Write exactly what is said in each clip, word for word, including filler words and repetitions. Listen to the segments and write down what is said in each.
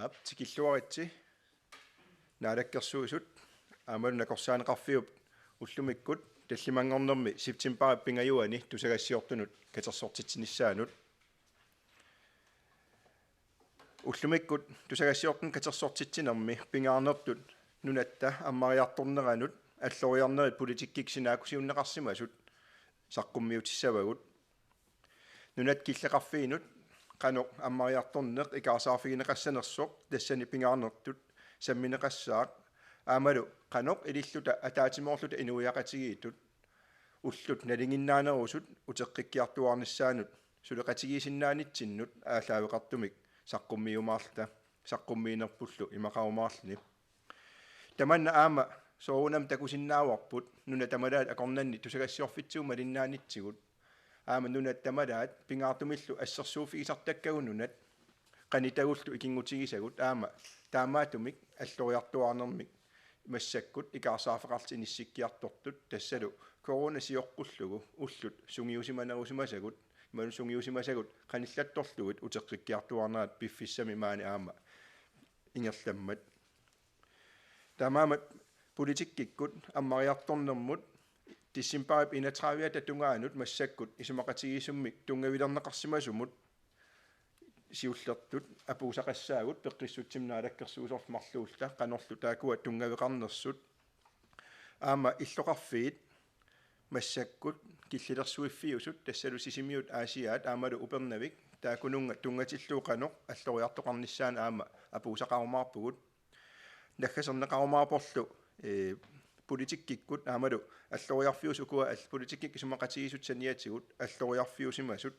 Aap, tikilluaritsi. Naalakkersuisut aammalu Nakorsaaneqarfiup ullumikkut tallimanngornermi septembarip pingajuani tusagassiortunut katersortitsinissaanut. Ullumikkut tusagassiortunut katersortitsinermi pingaarnertut nunatta ammariartorneranut alloriarnerit politikkikkut sinaakkusiunneqarsimasut saqqummiutissavagut. Nunat killeqarfiinut qanoq ammariartorneq ikaarsaarfigineqassanersoq tassani pingaarnertut sammineqassaaq, aammalu qanoq ililluta ataatsimoorluta inuiaqatigiittut ullut nalinginnaanerusut uteqqikkiartuaarnissaannut suleqatigiissinnaanitsinnut aallaaveqartumik saqqummiumaarluta, saqqummiinerpullu imaqarumaarluni. Tamanna aamma soorunami takusinnaavarput nunat tamalaat akornanni tusagassiorfitsigut malinnaanitsigut. Aamma nunat tamalaat pingaartumillu assersuuffigisartakkagut nunat qanitagullu ikinngutigisagut aamma taamaattumik alloriartuaarnermik massakkut ikaarsaarfeqarlutik inissikkiartortut tassalu corona sioqqullugu ullut sungiusimanerusimasagut, imaluunniit sungiusimasagut qanillattorlugit uteqqikkiartuaarnerat piffissami maani aamma ingerlammat. Taamaammat politikkikkut ammariartornermut decembarip enogtredive-ata tungaanut massakkut isumaqatigiissummik tunngavilerneqarsimasumut siullertut apuussaqassaagut peqqissutsimik naalakkersuisorlu marluulluta qanorlu taakkua tunngaveqarnersut. Aamma illoqarfiit massakkut killilersuiffiusut tassalu Sisimiut, Aasiaat aammalu Upernavik taakkununnga tunngatillugu qanoq alloriartoqarnissaanut aamma apuussaqarumaarpugut. Naggaserneqarumaarporlu, ee, politikkikkut aammalu alloriarfiusut ukua all-, politikkikkut isumaqatigiissut saniatigut alloriarfiusimasut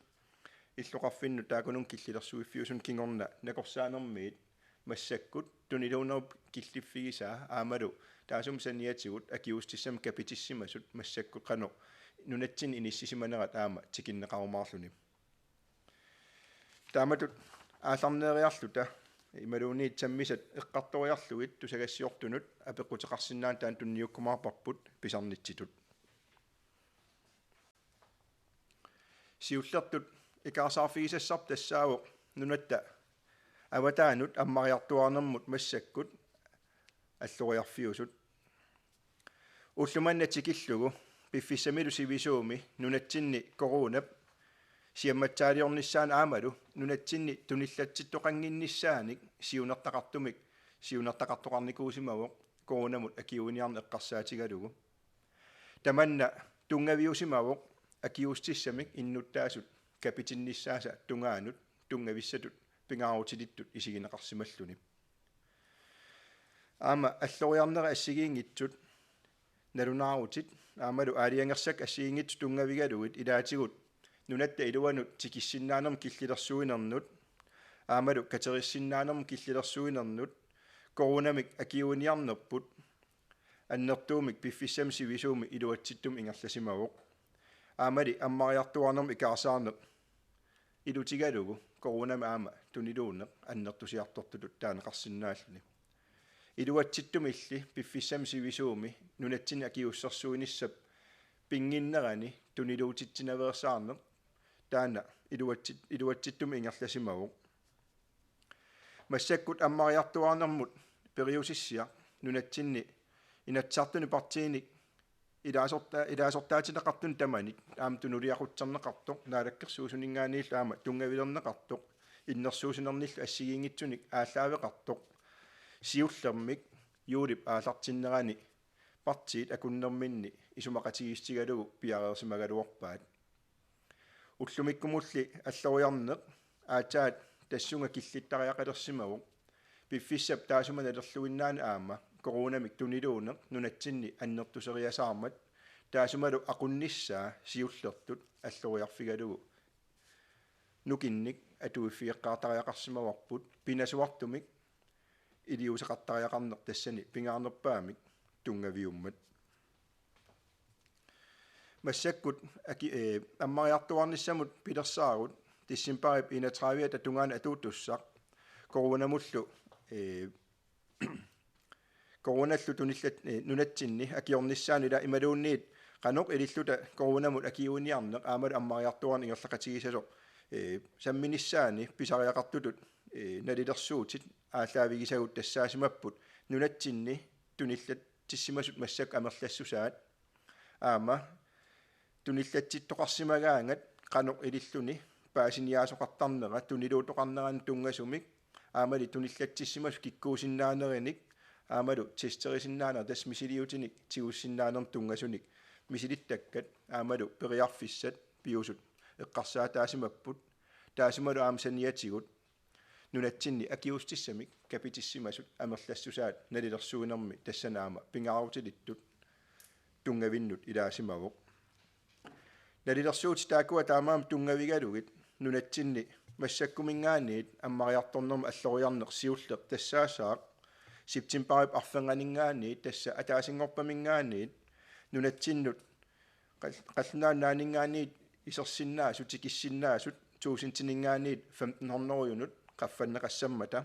illoqarfinnut taakkununnga killilersuiffiusunut kingorna nakorsaanermiit massakkut tuniluunnerup killiffigisaa aammalu taassuma saniatigut akiuussutissamik kapitissimasut massakkut qanoq nunatsinni inissisimanerat aamma tikinneqarumaarluni. Taamatut aallarneeriarluta imaluunniit sammisat eqqartoriarlugit tusagassiortunut apeqquteqarsinnaanut taanna tunniukkumaarparput pisarnitsitut. Siullertut ikaarsaarfigisassarput tassaavoq nunatta avataanut ammariartuaarnermut massakkut alloriarfiusut. Ulloq manna tikillugu piffissamilu sivisuumi nunatsinni coronap siammatsaaliornissaanut aammalu nunatsinni tunillatsittoqannginnissaanik siunertaqartumik siunertaqartoqarnikuusimavoq coronamut akiuiniarneq eqqarsaatigalugu. Tamanna tunngaviusimavoq akiuussutissamik innuttaasut kapitinnissaasa tungaanut tunngavissatut pingaarutilittut isigineqarsimalluni. Aamma alloriarnerit assigiinngitsut nalunaarutit aammalu aalajangersakkat assigiinngitsut tunngavigalugit ilaatigut nunatta iluanut tikissinnaanermut killilersuinernut aammalu katerissinnaanermut killilersuinernut coronamik akiuiniarnerput annertuumik piffissami sivisuumi iluatsittumik ingerlasimavoq. Aammali ammariartuaarnermut ikaarsaarneq ilutigalugu coronami aamma tuniluunneq annertusiartortutut taaneqarsinnaalluni. Iluatsittumilli piffissami sivisuumi nunatsinni akiuussersuinissap pinnginnerani tuniluutitsinaveersaarneq taanna iluatsit-, iluatsittumik ingerlasimavoq. Massakkut ammariartuaarnermut periusissiaq nunatsinni Inatsisartuni partiinik ilaasorta-, ilaasortaatinneqartuni tamanit aamma tunuliaqutserneqartoq, naalakkersuisuninngaanniillu aamma tunngavilerneqartoq, innersuussinernillu assigiinngitsunik aallaaveqartoq, siullermik juulip aallartinnerani partiit akunnerminni isumaqatigiissutigalugu piareersimagaluarpaat. Ullumikkumulli alloriarneq aatsaat tassunga killittariaqalersimavoq. Piffissap taassuma nalerluinnaaneq aamma coronamik tuniluunneq nunatsinni annertuseriasaarmat taassumalu aqunnissaa siullertut alloriarfigalugu nukinnik atuiffigeqqaartariaqarsimavarput pinasuartumik iliuuseqartariaqarneq tassani pingaarnerpaamik tunngaviummat. Massakkut aki-, ee, ammariartuaarnissamut pilersaarut decembarip enogtredive-ata tungaanut atuuttussaq coronamullu, ee, coronallu tunillat-, ee, nunatsinni akiornissaanut ila imaluunniit qanoq ililluta coronamut akiuiniarneq aammalu ammariartuaarneq ingerlaqatigisasoq Ee, samminissaani pisariaqartutut, ee, nalilersuutit aallaavigisagut tassaasimapput nunatsinni tunillatsissimasut massakkut amerlassusaat, aamma tunillatsittoqarsimagaangat qanoq ililluni paasiniaasoqartarnera tuniluutoqarnerani tunngasumik, aammali tunillatsissimasut kikkuusinnaanerinik aammalu testerisinnaaneq tassa misiliutinik tigusinnaanermut tunngasunik misilittakkat aammalu periarfissat piusut eqqarsaataasimapput, taassumalu aamma saniatigut nunatsinni akiuussutissamik kapitissimasut amerlassusaat nalilersuinermi tassani aamma pingaarutilittut tunngavinnut ilaasimavoq. Nalilersuutit taakkua taamaammat tunngavigalugit nunatsinni massakkuminngaanniit ammariartornermut alloriarneq siulleq tassaassaaq septembarip arfernganinngaanniit, tassa ataasinngorpaminngaanniit nunatsinnut qal-, qallunaat nunaanninngaanniit isersinnaasut, tikissinnaasut tuusintininngaanniit femten hundredenut qaffanneqassammata.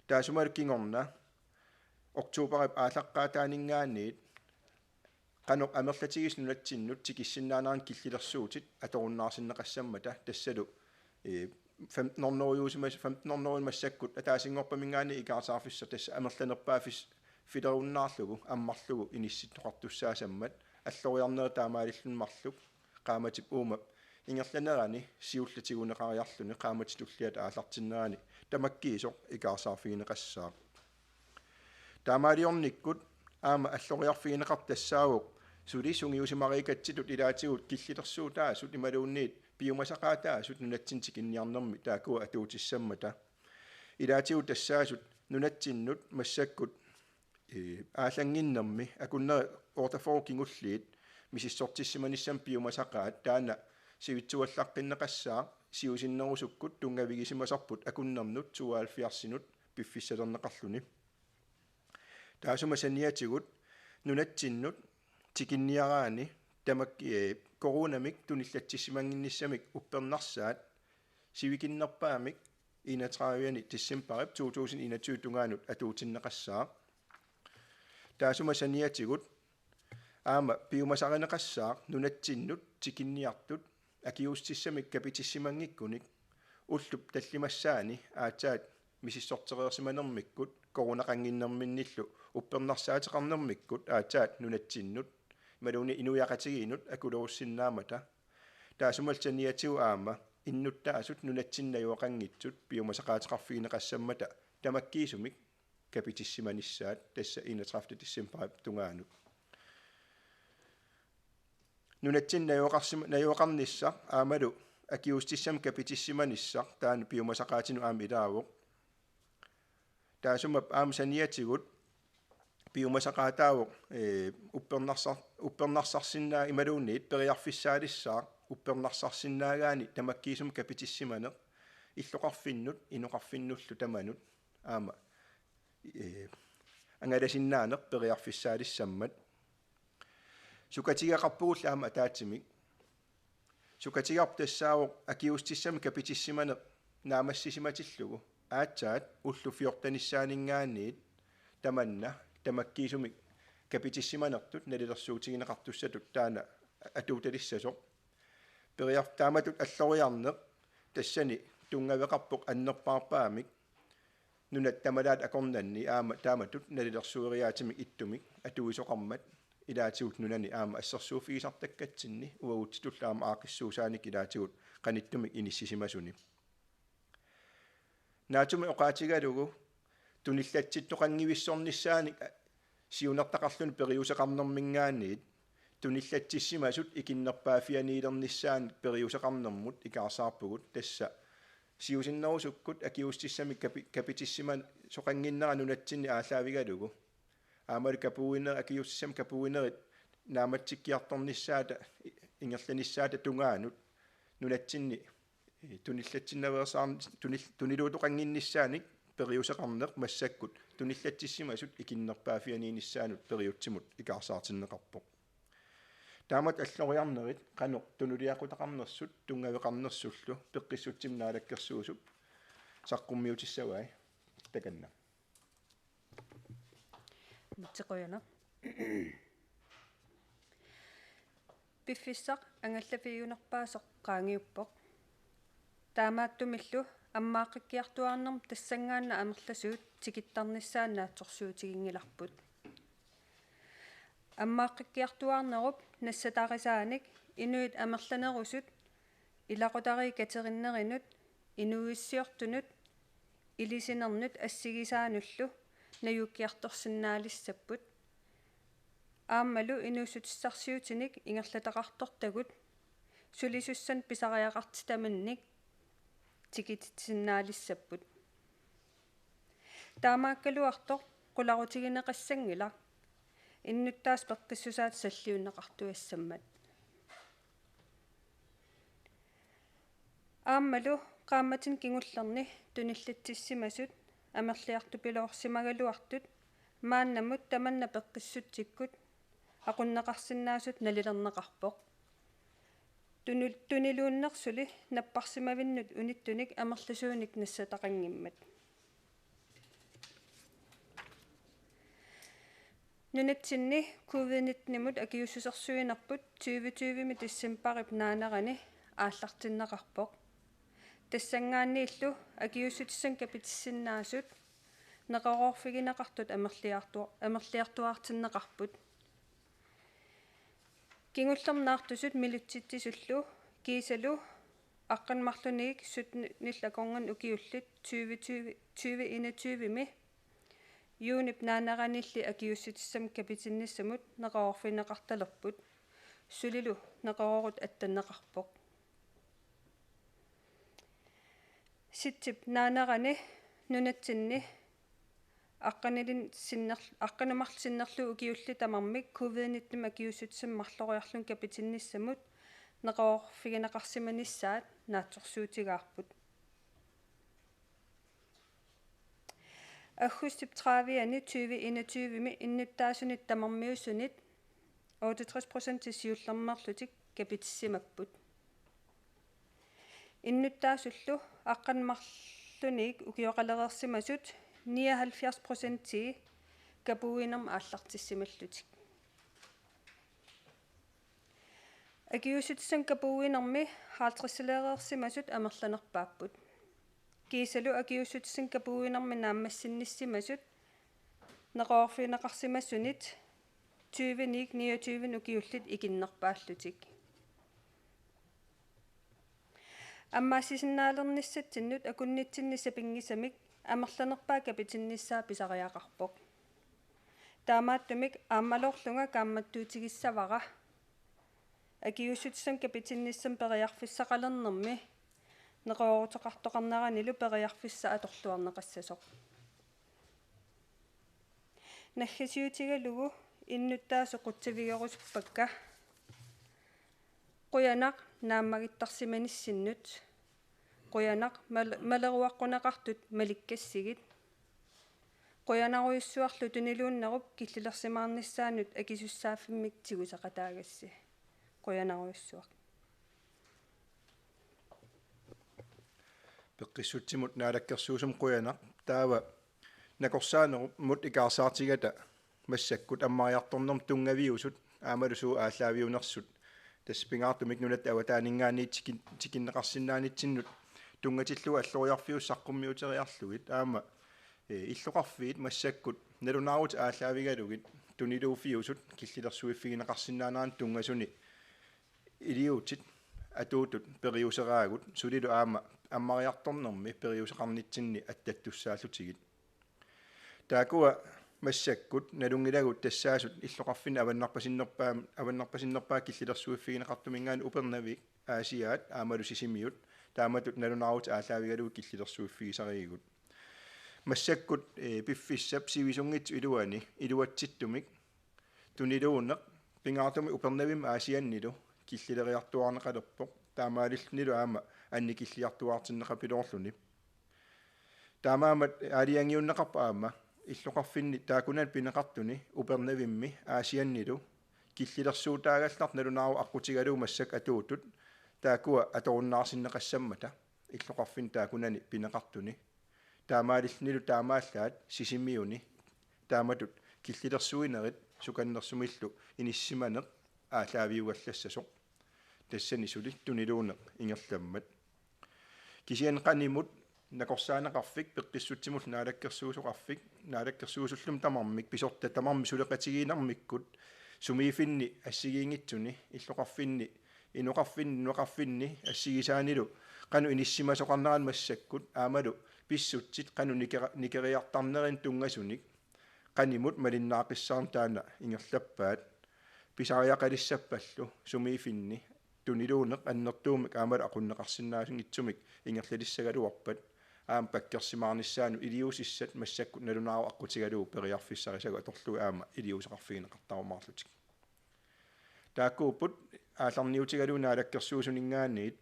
Taassumalu kingorna oktoberip aallaqqaataaninngaanniit qanoq amerlatigisut nunatsinnut tikissinnaanerannik killilersuutit atorunnaarsinneqassammata, tassalu, ee, femten hundredejuusimas-, femten hundredenut massakkut ataasinngorpaminngaanniit ikaarsaarfissaq tassa amerlanerpaaffis-, -filerunnaarlugu ammarlugu inissittoqartussaasammat, alloriarnerit taamaalilluni marluk qaammatip uuma ingerlanerani siulleq tiguneqariarluni qaammatip tulliata aallartinnerani tamakkiisoq ikaarsaarfigineqassaaq. Taamaaliornikkut aamma alloriarfigineqartoq tassaavoq suli sungiusimariikatsitut ilaatigut killilersuutaasut imaluunniit piumasaqaataasut nunatsinni tikinniarnermi taakkua atuutissammata. Ilaatigut tassaasut nunatsinnut massakkut, ee, aallannginnermi akunneri otteogfyrre kingulliit misissortissimanissamut piumasaqaat, taanna sivitsuallaqqinneqassaaq siusinnerusukkut tunngavigisimasarput akunnernut tooghalvfjerdsinut piffissalerneqarluni. Taassuma saniatigut nunatsinnut tikinniaraanni tamak-, ee, coronamik tunillatsissimannginnissamik uppernarsaat sivikinnerpaamik enogtredive decembarip to tusind enogtyve tungaanut atuutinneqassaaq. Taassuma saniatigut aamma piumasarineqassaaq nunatsinnut tikinniartut akiuussutissamik kapitissimanngikkunik ullup tallimassaani aatsaat misissortereersimanermikkut coronaqannginnerminnillu uppernarsaateqarnermikkut aatsaat nunatsinnut imaluunniit inuiaqatigiinnut akulerussinnaammata. Taassumalu saniatigut aamma innuttaasut nunatsinni najugaqanngitsut piumasaqaateqarfigineqassammata tamakkiisumik kapitissimanissaat, tassa enogtredivte decembarip tungaanut. Nunatsinni najugaqarsima-, najugaqarnissaq aammalu akiuussutissamik kapitissimanissaq taanna piumasaqaatinut aamma ilaavoq. Taassuma aamma saniatigut piumasaqaataavoq, ee, uppernarsar-, uppernarsarsinnaa- imaluunniit periarfissaalissaaq uppernarsarsinnaagaanni tamakkiisumik kapitissimaneq illoqarfinnut inoqarfinnullu tamanut aamma, ee, angalasinnaaneq periarfissaalissammat. Sukatigigaqarpugullu aamma ataatsimik. Sukatigarput tassaavoq akiuussutissamik kapitissimaneq naammassisimatillugu aatsaat ullut fjortenissaaninngaanniit tamanna tamakkiisumik kapitissimanertut nalilersuutigineqartussatut taanna atuutalissasoq. Periar-, taamatut alloriarneq tassani tunngaveqarpoq annerpaarpaamik nunat tamalaat akornanni aamma taamatut nalilersueriaatsimik ittumik atuisoqarmat, ilaatigut nunani aamma assersuuffigisartakkatsinni uagutsitullu aamma aaqqissuussaannik ilaatigut qanittumik inissisimasuni. Naatsumik oqaatigalugu tunillatsittoqanngivissornissaanik siunertaqarluni periuseqarnerminngaanniit tunillatsissimasut ikinnerpaaffianiilernissaannik periuseqarnermut ikaarsaarpugut, tassa siusinnerusukkut akiuussutissamik kapi-, kapitissimasoqannginnera nunatsinni aallaavigalugu. Aammalu kapuuiner-, akiuussutissamik kapuuinerit naammatsikkiartornissaata, i-, ingerlanissaata tungaanut nunatsinni, i-, tunillatsinnaveersaarn-, tunil-, tuniluutoqannginnissaanik periuseqarneq massakkut tunillatsissimasut ikinnerpaaffianiinissaanut periutsimut ikaarsaartinneqarpoq. Taamatut alloriarnerit qanoq tunuliaqutaqarnersut tunngaveqarnersullu peqqissutsimik Naalakkersuisup saqqummiutissavai, takanna. Nutsiqujana. Piffissaq angallaviunerpaasoq qaangiuppoq. Taamaattumillu ammaaqqikkiartuaarnermut tassanngaannaq amerlasuut tikittarnissaat naatsorsuutiginngilarput. Ammaaqqikkiartuaarnerup nassatarisaanik inuit amerlanerusut ilaqutariit katerinnerinut, inuuissiortunut, ilisinernut assigisaanullu najukkiartorsinnaalissapput. Aammalu inuussutissarsiutinik ingerlataqartortagut sulisussanik pisariaqartitaminnik tikitsitsinnaalissapput. Taamaakkaluartoq qularutigineqassanngilaq, innuttaasut peqqissusaat salliunneqartuassammat. Aammalu qaammatini kingullerni tunillatsissimasut amerliartupiloorsimagaluartut maannamut tamanna peqqissutsikkut aqunneqarsinnaasut nalilerneqarpoq. Tuni-, tuniluunnersuli napparsimavinnut unittunik amerlasuunik nassataqanngimmat. Nunatsinni covid nitten-imut akiuussusersuinerput tyve tyve-mi decembarip naanerani aallartinneqarpoq. Tassanngaanniillu akiuussutissanik kapitissinnaasut neqeroorfigineqartut amerliartu-, amerliartuaartinneqarput. Kingullermi naartusut milutsitsisullu kiisalu aqqaneq marlunnik syttenillu akornanni ukiullit tyve tyve, tyve enogtyve-mi juunip naaneraniilli akiuussutissamik kapitinnissamut neqeroorfigineqartalerput. Sulilu neqeroorut attanneqarpoq. Septembarip naanerani nunatsinni aqqanilinnik sinner-, aqqaneq marluk sinnerlugit ukiullit tamarmik covid nitten-imik akiuussutissamik marloriarluni kapitinnissamut neqeroorfigineqarsimanissaat naatsorsuutigaarput. Aggustip tredive-ani tyve enogtyve-mi innuttaasunit tamarmiusunit otteogtres procent siullermeerlutik kapitissimapput. Innuttaasullu aqqaneq marlunnik ukioqalereersimasut nioghalvfjerds procent kapuuinermi aallartissimallutik. Akiuussutissanik kapuuinermi halvtredsaleereersimasut amerlanerpaapput. Kiisalu akiuussutissanik kapuuinermi naammassinnissimasut neqeroorfigineqarsimasunit tyve-nik niogtyve-ni ukiullit ikinnerpaallutik. Ammaassisinnaalernissatsinnut akunnitsinni sapinngisamik amerlanerpaat kapitinnissaa pisariaqarpoq. Taamaattumik aammalorlunga kaammattuutigissavara akiuussutissanik kapitinnissamut periarfissaqalernermi neqerooruteqartoqarneranilu periarfissaq atorluarneqassasoq. Naggasiutigalugu innuttaasut qutsavigerusuppakka. Qujanaq naammagittarsimanissinnut. Qujanaq mal-, maleruaqquneqartut malikkassigit. Qujanarujussuarlu tuniluunnerup killilersimaarnissaanut akisussaaffimmik tiguseqataagassi. Qujanarujussuaq. Peqqissutsimut naalakkersuisumut qujanaq. Taava nakorsaanermut ikaarsaartigata massakkut ammariartornermut tunngaviusut aammalu suut aallaaviunersut. Tassa pingaartumik nunatta avataaninngaanniit tiki-, tikinneqarsinnaanitsinnut tunngatillugu alloriarfiusut saqqummiuteriarlugit aamma, eh, illoqarfiit massakkut nalunaarutit aallaavigalugit tuniluuffiusut killilersuiffigineqarsinnaaneranni tunngasuni iliuutsit atuuttut periuseraagut sulilu aamma ammariartornermi periuseqarnitsinni attattussaallutigit. Taakkua massakkut nalunngilagut tassaasut illoqarfinni avannarpasinnerpaa-, avannarpasinnerpaat killilersuiffigineqartuminngaanniit Upernavik, Aasiaat aammalu Sisimiut taamatut nalunaarutit aallaavigalugit killilersuiffigisarigigut. Massakkut, eh, piffissap sivisunngitsup iluani iluatsittumik tuniluunneq pingaartumik Upernavimmi Aasiannilu killileriartuaarneqalerpoq, taamaalillunilu aamma annikilliartuaartinneqapiloorluni. Taamaammat aalajangiunneqarpoq aamma illoqarfinni taakkunani pineqartuni Upernavimmi Aasiannilu killilersuutaagallartoq nalunaarutit aqqutigalugu massakkut atuuttut taakkua atorunnaarsinneqassammata illoqarfinni taakkunani pineqartuni. Taamaalillunilu taamaallaat Sisimiuni taamatut killilersuinerit sukannersumillu inissisimaneq aallaaviugallassasoq. Tassani suli tuniluunneq ingerlammat. Kisianni qanimut nakorsaaneqarfik peqqissutsimullu naalakkersuisoqarfik, naalakkersuisullumi tamarmik, pisortat tamarmik suleqatigiinnermikkut sumiiffinni assigiinngitsuni, illoqarfinni, inoqarfinni, nunaqarfinni assigisaanilu qanoq inissisimasoqarnerani massakkut aammalu pissutsit qanoq nikera-, nikeriartarnerini tunngasunik qanimut malinnaaqissaarneq taanna ingerlappaat, pisariaqalissappallu sumiiffinni tuniluuneq annertuumik aammalu aqunneqarsinnaanngitsumik ingerlalissagaluarpat, aamma pakkersimaarnissaanut iliuusissat massakkut nalunaarut aqqutigalugu periarfissarisagut atorlugit aamma iliuuseqarfigineqartarumaarlutik. Taakkuupput aallarniutigalugu naalakkersuisuninngaanniit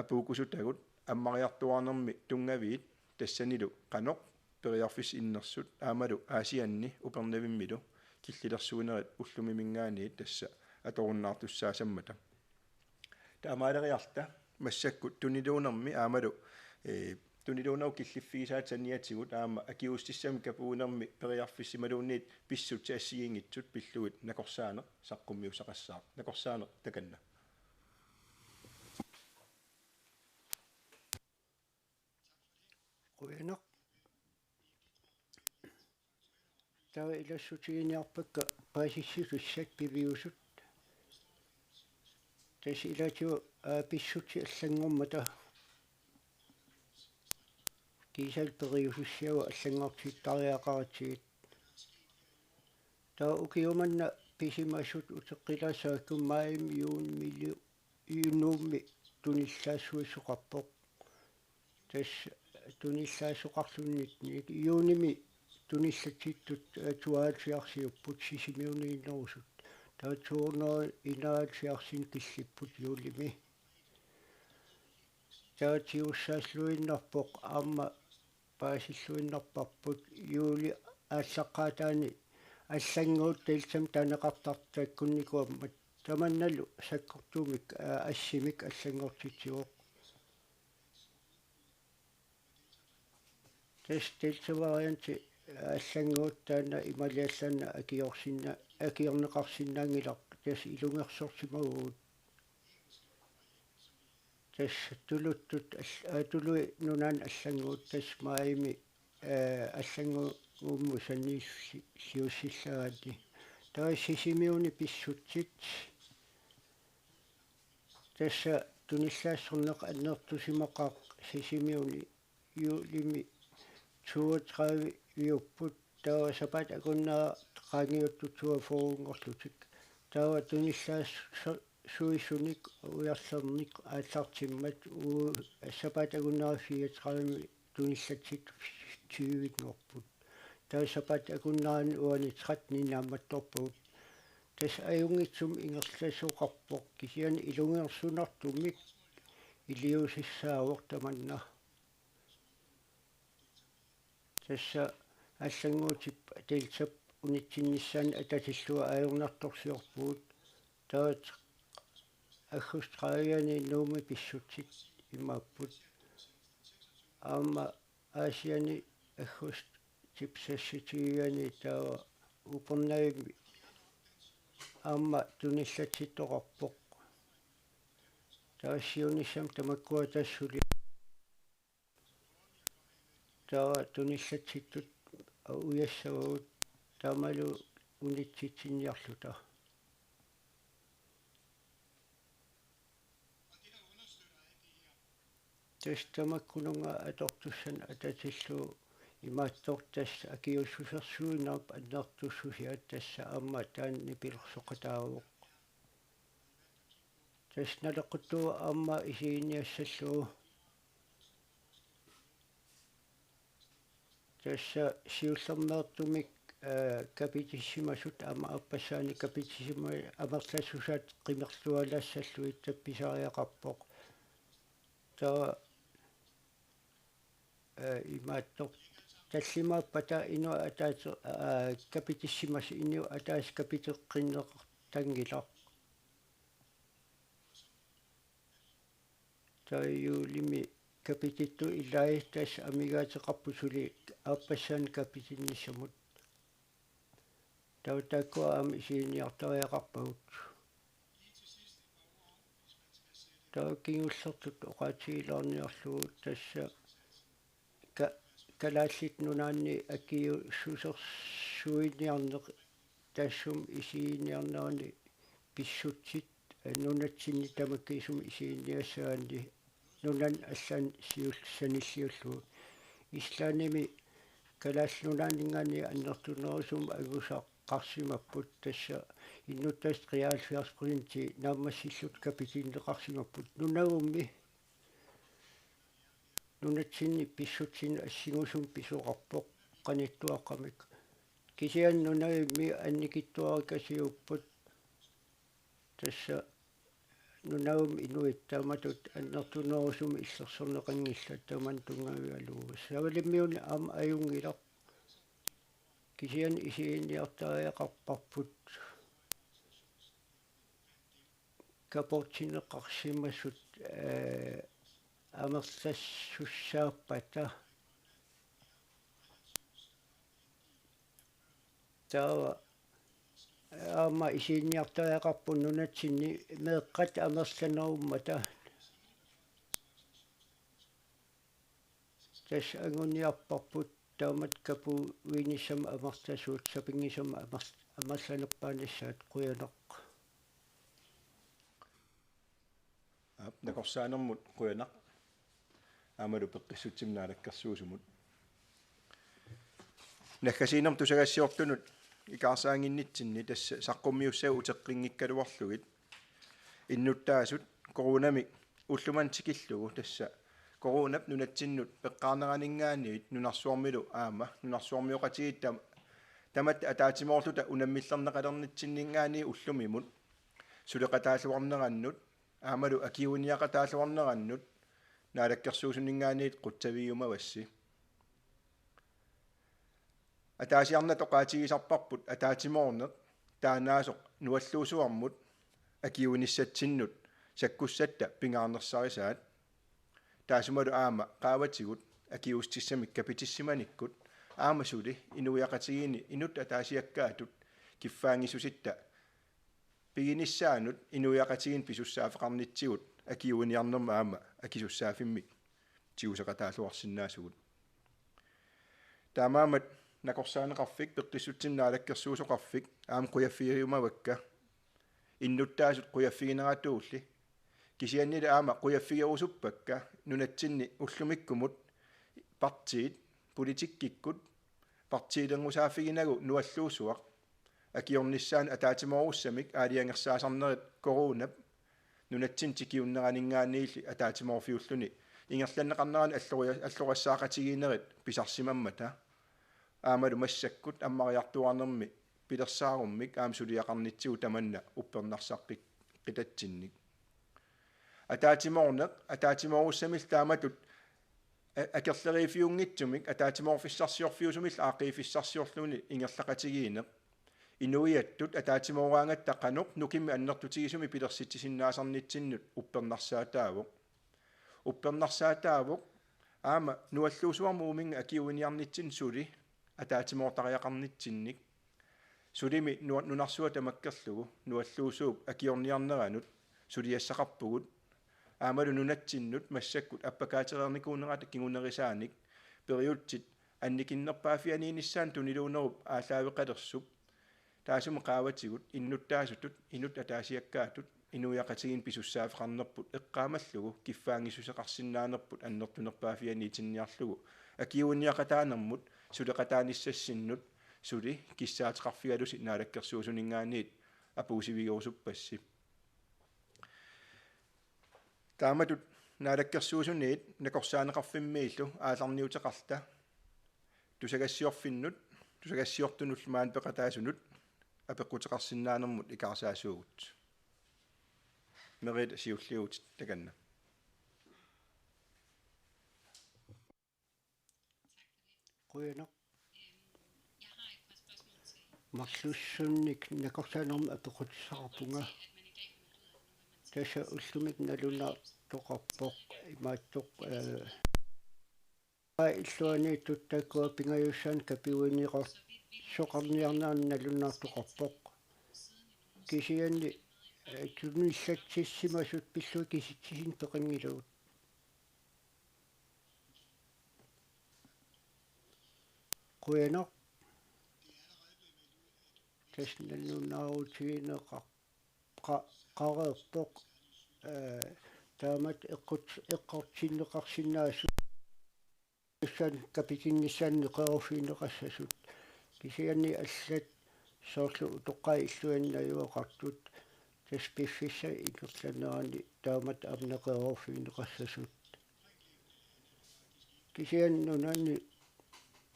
apuukkusutagut ammariartuaarnermi tunngaviit, tassanilu qanoq periarfissat innersut aammalu Aasianni Upernavimmilu killilersuinerit ullumiminngaanniit tassa atorunnaartussaasammata. Taamaaleriarta massakkut tuniluunermi aammalu, ee, tuniluunerup killiffigisaata saniatigut aamma akiuussutissamik kapuunermi periarfissimaluunniit pissutsit assigiinngitsut pillugit nakorsaaneq saqqummiussaqassaaq. Nakorsaaneq takanna. Qujanaq. Taava ilassutiginiarpakka paasissutissat piviusut. Tassa ilaatigut, aa, pissutsit allanngormata kiisalu periusissiagut allanngortittariaqaratsigit. Taava ukioq manna pisimasut uteqqilaassavakka maajimi, juunimilu, juunimi tunillaassuisoqarpoq. Tassa tunillaassoqarluni juunimi tunillatsittut, eh, tuaasiarsiupput Sisimiuniinnerusut. Taava tuuno inaasiarsin killipput juulimi. Taava tigussaalluinnarpoq aamma paasilluinnarparput juuli aallaqqaataani allanngortut Deltamik taaneqartartut taakkunnikuummat. Tamannalu sakkortuumik, aa, assimik allanngortitsivoq. Tassa Delta varianti allanngortut taanna imaaliallaannaq akiorsinna-, akiorneqarsinnaanngilaq, tassa ilungersorsimavugut. Tassa tuluttut al-, aa, tuluit nunaannut allanngortut tassa maajimi, aa, allanngornermut sanilliussillagaanni. Taava Sisimiuni pissutsit. Tassa tunillaassorneq annertusimaqaaq Sisimiuni juulimi toogtredive-iupput, taava sapaatip akunnera qaangiuttut toogfyrre-nngorlutik. Taava tunillaassu-, suisunik ujarlernik aallartimmat uu-, sapaatip akunnera fireogtredive-mi tunillatsittut tyve-nngorput. Taava sapaatip akunnerani uani tretten-inik naammattorpagut. Tassa ajunngitsumik ingerlasoqarpoq kisianni ilungersunartumik iliuusissaavoq tamanna. Tassa allannguutip Deltap unitsinnissaanut atatillugu ajornartorsiorpugut. Taava aggustip tredive-ani Nuummi pissutsit imaapput. Aamma Aasianni aggustip seksogtyve-ani taava Upernavimmi aamma tunillatsittoqarpoq. Taava siunissami tamakkua tassa suli taava tunillatsittut ujassavagut taamalu unitsitsinniarluta. Tassa tamakkununnga atortussanik atatillugu imaattoq tassa akiuussusersuinerup annertussusia tassa aamma taanna nipilersoqataavoq. Tassa naleqquttuuvoq aamma isiginiassallugu. Tassa siullermeertumik, eh, kapitissimasut aamma aappassaanik kapitissima-, amerlassusaat qimerlualaassallugit pisariaqarpoq. Taava, eh, imaattoq tallimaappata inuit ataaseq, eh, kapitissimasut inuit ataaseq kapiteqqinneqartanngilaq. Taava juulimi kapitittut ilai tassa amigaateqarput suli aappassaanik kapitinnissamut. Taava taakkua aamma isiginiartariaqarpagut. Taava kingullertut oqaatigilaarniarlugu tassa ka-, Kalaallit Nunaanni akiuussusersuiniarneq taassuma isiginiarnerani pissutsit, eh, nunatsinni tamakkiisumik isiginiassagaanni nunani allaani siulleq sanilliullugu. Islandimi Kalaallit Nunaanninngaanniit annertunerusumik angusaqarsimapput, tassa innuttaasut treoghalvfjerds procenti naammassillutik kapitiinneqarsimapput. Nunagummi nunatsinni pissutsinik assingusumik pisoqarpoq qanittuaqqamik. Kisianni nunagummi annikitsuarikasiupput, tassa nunagummi inuit taamatut annertunerusumik illersorneqanngillat tamanna tunngavigalugu. Savalimmiuni aamma ajunngilaq. Kisianni isiginiartariaqarparput kapuutsinneqarsimasut, eh, amerlassussaappata. Taava aamma isiginiartariaqarput nunatsinni meeqqat amerlanerummata. Tassa anguniarparput taamatut kapuuinissamut amerlasuut sapinngisamik amer-, amerlanerpaanissaat. Qujanaq. Aap, nakorsaanermut qujanaq. Aammalu peqqissutsimut naalakkersuisumut. Naggasiinermut tusagassiortunut ikaarsaannginnitsinni tassa saqqummiussavut uteqqinngikkaluarlugit. Innuttaasut coronamik ullumimut tikillugu, tassa coronap nunatsinnut peqqaarneraninngaanniit nunarsuarmilu aamma nunarsuarmioqatigiit tam-, tamatta ataatsimoorluta unammillerneqalernitsinninngaanniit ullumimut suleqataalluarnerannut aammalu akiuiniaqataalluarnerannut naalakkersuisuninngaanniit qutsavigiumavassi. Ataasiarnata oqaatigisarparput ataatsimoorneq taannaasoq nualluusuarmut akiuinissatsinnut sakkussatta pingaarnersarisaat. Taassumalu aamma qaavatigut akiuussutissamik kapitissimanikkut aamma suli inuiaqatigiinni inuttut ataasiakkaatut kiffaanngissusitta piginissaannut inuiaqatigiinni pisussaaffeqarnitsigut akiuiniarnermi aamma akisussaaffimmik tiguseqataalluarsinnaasugut. Taamaammat nakorsaaneqarfik, peqqissutsimut naalakkersuisoqarfik aamma qujaffigiumavakka, innuttaasut qujaffigineratuulli. Kisiannili aamma qujaffigerusuppakka nunatsinni ullumikkumut partiit, politikkikkut partiilerngusaaffigineqarnagu nualluusuaq akiornissaanut ataatsimoorussamik aalajangersaasarnerit coronap nunatsinni tikiunneraninngaanniilli ataatsimoorfiulluni ingerlanneqarnerani allori-, allorissaaqatigiinnerit pisarsimammata. Aammalu massakkut ammariartuaarnermi pilersaarummik aamma suliaqarnitsigut tamanna uppernarsaqqik-, qitatsinnik. Ataatsimoorneq, ataatsimoorussamillu taamatut a-, akerleriiffiunngitsumik, ataatsimoorfissarsiorfiusumillu aaqqiiffissarsiorluni ingerlaqatigiinneq. Inuiattut ataatsimooraangatta qanoq nukimmi annertutigisumik pilersitsisinnaasarnitsinnut uppernarsaataavoq. Uppernarsaataavoq aamma nualluusuarmut uuminnga akiuiniarnitsinnut suli ataatsimoortariaqarnitsinnik. Sulimi nua-, nunarsuaq tamakkerlugu nualluusuup akiorniarneranut suliassaqarpugut. Aammalu nunatsinnut massakkut appakaatereernikuunerata kingunerisaanik periutsit annikinnerpaaffianiinissaannut tuniluunerup aallaaveqalersup. Taassuma qaavatigut innuttaasutut, inuttut ataasiakkaatut, inuiaqatigiinni pisussaaffeqarnerput eqqaamallugu kiffaanngissuseqarsinnaanerput annertunerpaaffianiitinniarlugu akiuiniaqataanermut suleqataanissassinut suli kissaateqarfigalusi naalakkersuisuninngaanniit apuussivigerusuppassi. Taamatut naalakkersuisuniit nakorsaaneqarfimmiillu aallarniuteqarluta tusagassiorfinnut, tusagassiortunullu maani peqataasunut apeqquteqarsinnaanermut ikaarsaasuugut. Merete, siulliuvutit takanna. Qujanaq. Marlussunnik nakorsaanermut apeqqutissaqarpunga. Tassa ullumikkut nalunaartoqarpoq imaattoq, eh, illuaniittut taakkua pingajussaannik kapiuineqar-, soqarniarnerannik nalunaartoqarpoq. Kisianni Tunillatsissimasut pillugit kisitsisinnik peqanngilagut. Qujanaq. Tassa nalunaarutigineqar-, qa-, qareerpoq, ee, taamatut eqqut-, eqqortinneqarsinnaasut. Tassa kapitinnissaannik neqeroorfigineqassasut. Kisianni allat soorlu utoqqaat illuanni najugaqartut tassa piffissap ingerlanerani taamatut aamma neqeroorfigineqassasut. Kisianni nunani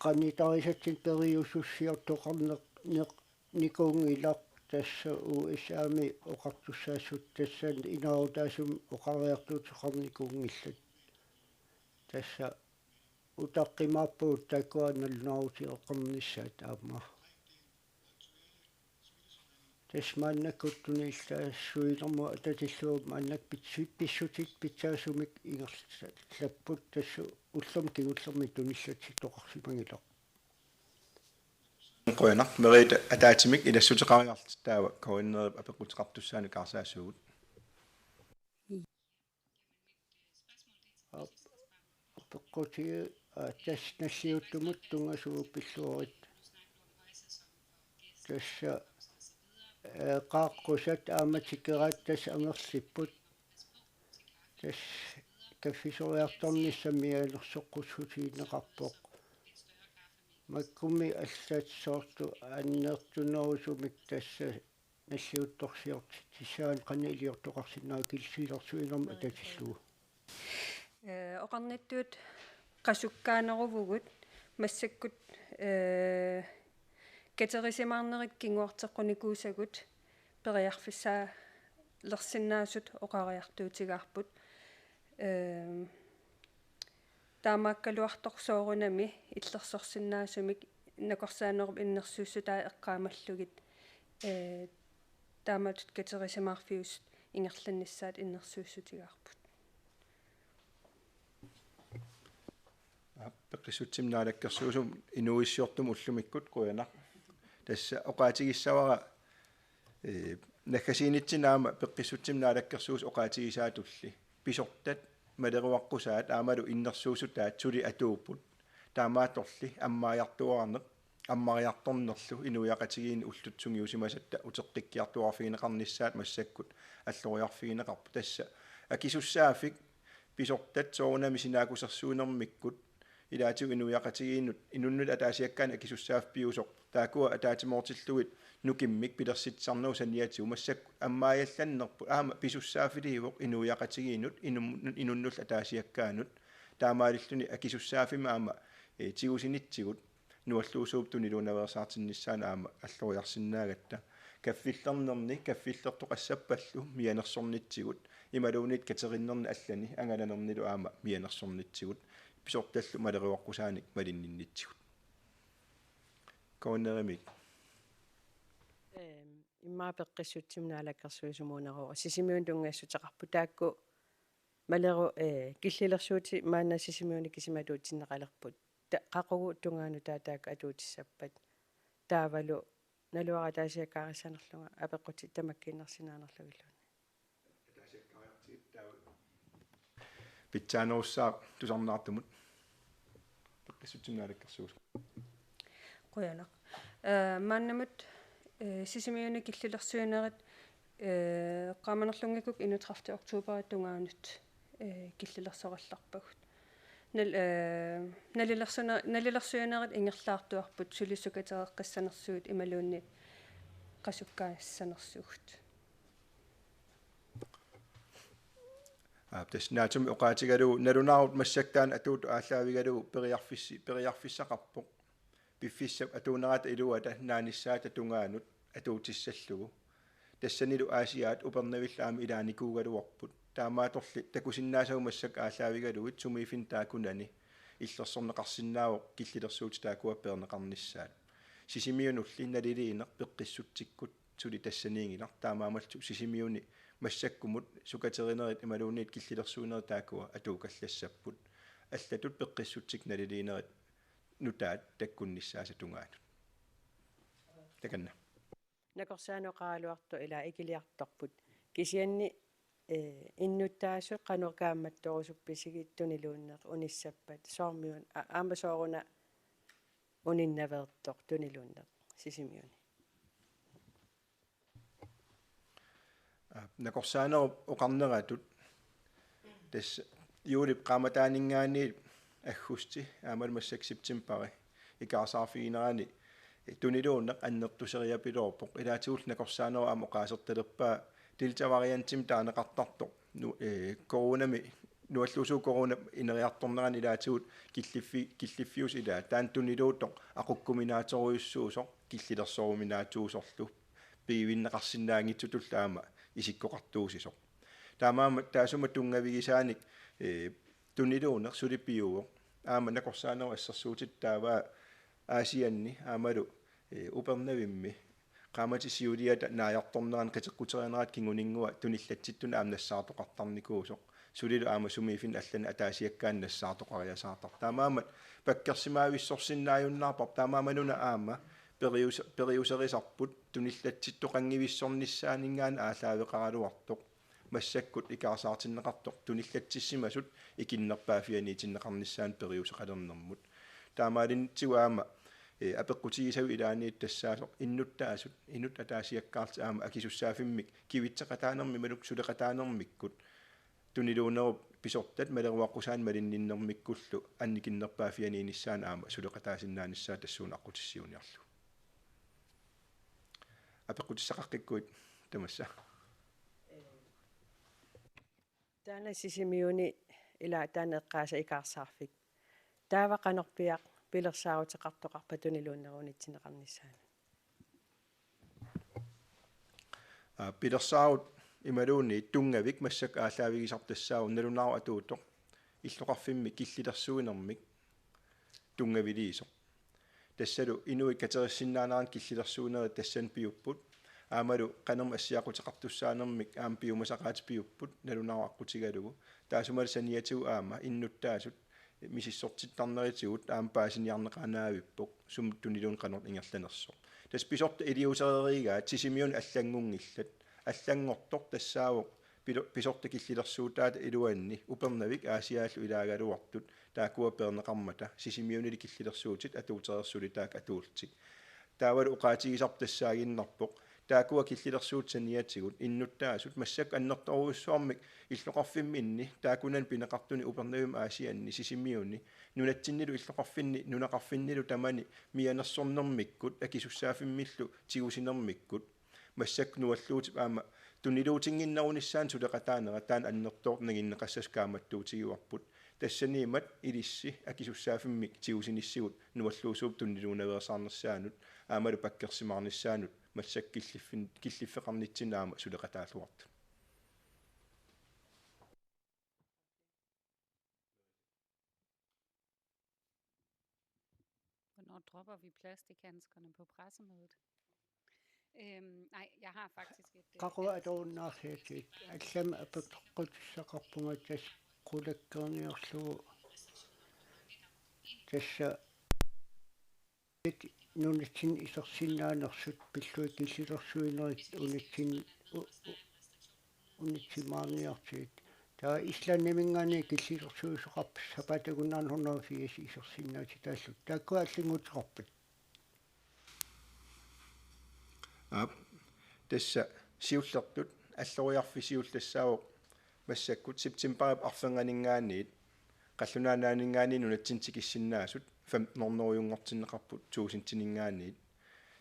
qanitarisatsinnut periusussiortoqarneq-, neq-, nikuunngilaq tassa U S A-mi oqartussaassutissat tassani inaarutaasumik oqariartuuteqarnikuunngillat. Tassa utaqqimaarpugut taakkua nalunaarutigeqqaarnissaat aamma. Tassa maannakkut tunillaassuinermut atatillugu maannakkut pitsi-, pissutsit pitsaasumik ingerlapput tassa ullormi kingullermi tunillatsittoqarsimagilaq. Qujanaq, Merete, ataatsimik ilassuteqariarlutit taava K N R-ip apeqquteqartussaanut ikaarsaassuugut. Aap, apeqqutigiuk, aa, tassa nalliuttumut tungasugut pilluarit. Tassa, ee, qaaqqusat aamma tikeraat tassa amerlipput. Tassa kaffisoriartornissaq mianersoqqussutigineqarpoq. Makkummi allat soorlu annertunerusumik tassa nalliuttorsiortitsissaannik qanoq iliortoqarsinnaava killilersuinermut atatillugu. Ee, oqarnittut qasukkaaneruvugut massakkut, ee, katerisimaarnerit kinguarteqqunikuusagut periarfissaalersinnaasut oqariartuutigaarput. Ee, Taamaakkaluartoq soorunami illersorsinnaasumik nakorsaanerup innersuussutai eqqaamallugit, ee, taamatut katerisimaarfiusut ingerlannissaat innersuussutigaarput. Aap, Peqqissutsimut Naalakkersuisumut inuuissiortumut ullumikkut qujanaq. Tassa oqaatigissavara, ee, naggasiinitsinni aamma Peqqissutsimut Naalakkersuisut oqaatigisaatulli pisortat maleruaqqusaat aammalu innersuussutaat suli atuupput. Taamaattorli ammariartuaarneq, ammariartornerlu inuiaqatigiinni ullut sungiusimasatta uteqqikkiartuaarfigineqarnissaat massakkut alloriarfigineqarpoq. Tassa akisussaaffik pisortat soorunami sinaakkusersuinermikkut ilaatigut inuiaqatigiinnut inunnut ataasiakkaanut akisussaaffik piusoq taakkua ataatsimoortillugit nukimmik pilersitsisarnerup saniatigut massakkut ammariallannerput aamma pisussaaffigivoq inuiaqatigiinnut inun-, inunnullu ataasiakkaanut taamaalilluni akisussaaffimmik aamma, ee, tigusinitsigut nualluusuup tuniluunnaveersaartinnissaanut aamma alloriarsinnaagatta. Kaffillernerni kaffillertoqassappallu mianersornitsigut imaluunniit katerinnerni allani angalanernilu aamma mianersornitsigut pisortallu maleruaqqusaanik malinninnitsigut. K N R-imik. Ehm, immaqa Peqqissutsimut Naalakkersuisumuuneruvoq. Sisimiuni tunngassuteqarput taakku maleru-, ee, killilersuutit maanna Sisimiuni kisimi atuutsinneqalerput. Ta-, qaqugu tungaanut taava taakku atuutissappat. Taavalu naluara ataasiakkaarissanerlunga apeqqutit tamakkiinnarsinnaanerlugilluunniit. Pitsaanerussaaq tusarnaartumut. Peqqissutsimut Naalakkersuisut. Qujanaq. Ee, maannamut, ee, Sisimiuni killilersuinerit, ee, eqqaamanerlunngikkukku enogtredivte oktoberip tungaanut, ee, killilersorallarpagut. Nal-, ee, nalilersuna-, nalilersuinerit ingerlaartuarput suli sukatereqqissanersugut imaluunniit qasukkaassanersugut. Aap, tassa naatsumik oqaatigalugu nalunaarut massakkut taanna atuuttut aallaavigalugu periarfissi-, periarfissaqarpoq. Piffissap atuunerata iluata naanissaata tungaanut atuutissallugu. Tassanilu Aasiaat Upernavillu aamma ilaanikuugaluarput. Taamaattorli takusinnaasagut massakkut aallaavigalugit sumiiffinni taakkunani illersorneqarsinnaavoq killilersuutit taakkua peerneqarnissaat. Sisimiunulli naliliineq Peqqissutsikkut suli tassaniinngilaq, taamaammallu Sisimiuni massakkumut sukaterinerit imaluunniit killilersuinerit taakkua atuukallassapput. Allatut Peqqissutsikkut naliliinerit nutaat takkunnissaasa tungaanut. Takanna. Nakorsaanut oqaraluartoq ila ikiliartorput. Kisianni, eh, innuttaasut qanoq kaammattorusuppisigit tuniluunneq unissappat, soormiuna a-, aamma sooruna uninnaveertoq tuniluunneq Sisimiuni? Aa, nakorsaanerup oqarneratut tassa juulip qaammataaninngaanniit aggusti aammalu massakkut septembari ikaarsaarfiginerani tuniluunneq annertuseriapiloorpoq. Ilaatigullu nakorsaanerup aamma oqaasertalerpaa Delta-variantimik taaneqartartoq nu-, ee, coronami, nualluusuup coronap ineriartornerani ilaatigut killiffi-, killiffiusoq ilaa, taanna tuniluuttoq aqukkuminaatsorujussuusoq killilersoruminaatsuusorlu piivinneqarsinnaanngitsutullu aamma isikkoqartuusisoq. Taamaammat taassuma tunngavigisaanik, ee, tuniluunneq suli piuvoq. Aamma nakorsaanerup assersuutitut taava Aasianni aammalu, ee, Upernavimmi qaammatit siuliata naajartornerani qiteqquterinerata kinguninngua tunillatsittunik aamma nassaartoqartarnikuusoq. Sulilu aamma sumiiffinni allani ataasiakkaanni nassaartoqariasaartarpoq. Taamaammat pakkersimaavissorsinnaajunnaarparput, taamaammat una aamma perius-, periuserisarput tunillatsittoqanngivissornissaaninngaanniit aallaaveqaraluartoq. Massakkut ikaarsaartinneqartoq tunillatsissimasut ikinnerpaaffianiitinneqarnissaanut periuseqalernermut. Taamaalinngitsigut aamma, ee, apeqqutigisavit ilaanniit tassaasoq innuttaasut, inuttut ataasiakkaarlutik aamma akisussaaffimmik kivitseqataanermik imaluunniit suleqataanermikkut tuniluunnerup pisortat maleruaqqusaannik malinninnermikkullu annikinnerpaaffianiinissaannut aamma suleqataasinnaanissaa tassuuna aqqutissiuuniarlugu. Apeqqutissaqaqqikkuit tamassa. Taanna Sisimiuni ilaa taanna eqqaasat ikaarsaarfik. Taava qanorpiaq pilersaaruteqartoqarpa tuniluunnerup unitsinneqarnissaanut? Aa, pilersaarut imaluunniit tunngavik massakkut aallaavigisarput tassaavoq nalunaarut atuuttoq illoqarfimmi killilersuinermik tunngaviliisoq. Tassalu inuit katerissinnaanerannik killilersuinerit tassani piupput. Aammalu qanermut assiaquteqartussaanermik aamma piumasaqaatit piupput, nalunaarut aqqutigalugu. Taassumalu saniatigut aamma innuttaasut misissortittarnerisigut aamma paasiniarneqaanaavippoq, sumut tuniluunneq qanoq ingerlanersoq. Tassa pisortat iliuusereerigaat Sisimiuni allanngunngillat. Allanngortoq tassaavoq pilo-, pisortat killilersuutaata iluanni Upernavik Aasiaallu ilaagaluartut, taakkua peerneqarmata Sisimiunili killilersuutit atuutereersuullu taakku atuullutik. Taavalu oqaatigisarput tassaaginnarpoq, taakkua killilersuutit saniatigut innuttaasut massakkut annertoorujussuarmik illoqarfimminni taakkunani pineqartuni Upernavimmi Aasianni Sisimiuni nunatsinnilu illoqarfinni nunaqarfinnilu tamani mianersornermikkut akisussaaffimmillu tigusinermikkut massakkut nualluutip aamma tuniluutinnginnerunissaanut suleqataanera taanna annertoortoq nanginneqassasoq kaammattuutigivarput. Tassaniimmat ilissi akisussaaffimmik tigusinissigut nualluusuup tuniluunaveersaarnissaanut aammalu pakkersimaarnissaanut massakkut killiffin-, killiffeqarnitsinni aamma suleqataalluartut. Hvornår dropper vi plastikhandskerne på pressemødet? Øhm, nej, jeg har faktisk et, øh, Qaqua atuunnaarsiatit, allamik apeqqutissaqarpunga tassa qulakkeerniarlugu tassa nunatsinni isersinnaanersut pillugit killilersuinerit unitsin-, u-, u-, unitsimaarniartigit. Taava Islandiminngaanniit killilersuisoqarput sapaatip akunnerani hundrede firs isersinnaatitaallutik. Taakkua allannguuteqarpat? Aap, tassa siullertut alloriarfik siulleq tassaavoq massakkut septembarip arfernganinngaanniit qallunaat nunaanninngaanniit nunatsinni tikissinnaasut femten hundrede-junngortinneqarput tusindinngaanniit.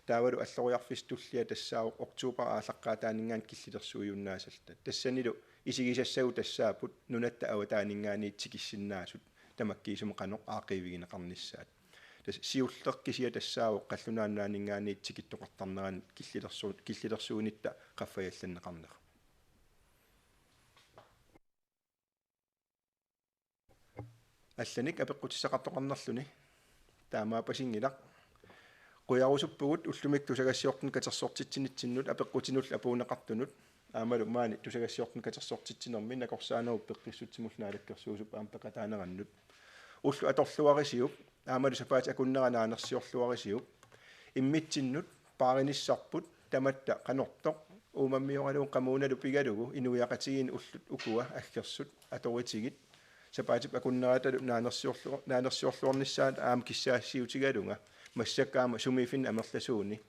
Taavalu alloriarfissaq tullia tassaavoq oktobarip aallaqqaataaninngaanniit killilersuijunnaasalluta. Tassanilu isigisassagut tassaapput nunatta avataaninngaanniit tikissinnaasut tamakkiisumik qanoq aaqqiivigineqarnissaat. Tassa siulleq kisiat tassaavoq qallunaat nunaanninngaanniit tikittoqartarnerani killilersu-, killilersuinitta qaffajallanneqarnera. Allanik apeqqutissaqartoqarnerluni taamaappasinngilaq. Qujarusuppugut ullumikkut tusagassiortunut katersortitsinitsinnut apeqqutinullu apuunneqartunut aammalu maani tusagassiortunut katersortitsinermi nakorsaanerup peqqissutsimullu naalakkersuisup aamma peqataanerannut. Ulloq atorluarisiuk aammalu sapaatip akunnera naanersiorluarisiuk. Immitsinnut paarinissarput tamatta qanortoq uumammioralugu qamuunalu pigalugu inuiaqatigiinni ullut ukua aggersut atoritigit sapaatip akunneratalu naanersiorlu-, naanersiorluarnissaat aamma kissaassiutigalunga massakkut aamma sumiiffinni amerlasuuni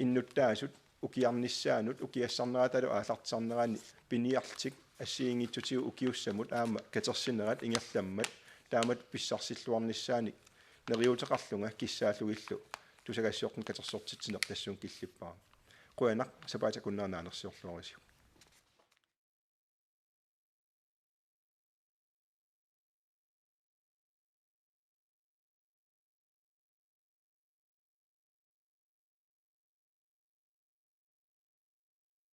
innuttaasut ukiarnissaannut ukiassarneratalu aallartisarnerani piniarlutik assigiinngitsutigut ukiussamut aamma katersinerat ingerlammat taamatut pissarsilluarnissaanik neriuuteqarlunga kissaallugillu tusagassiortunik katersortitsineq tassunga killippara. Qujanaq sapaatip akunnera naanersiorluarisiuk.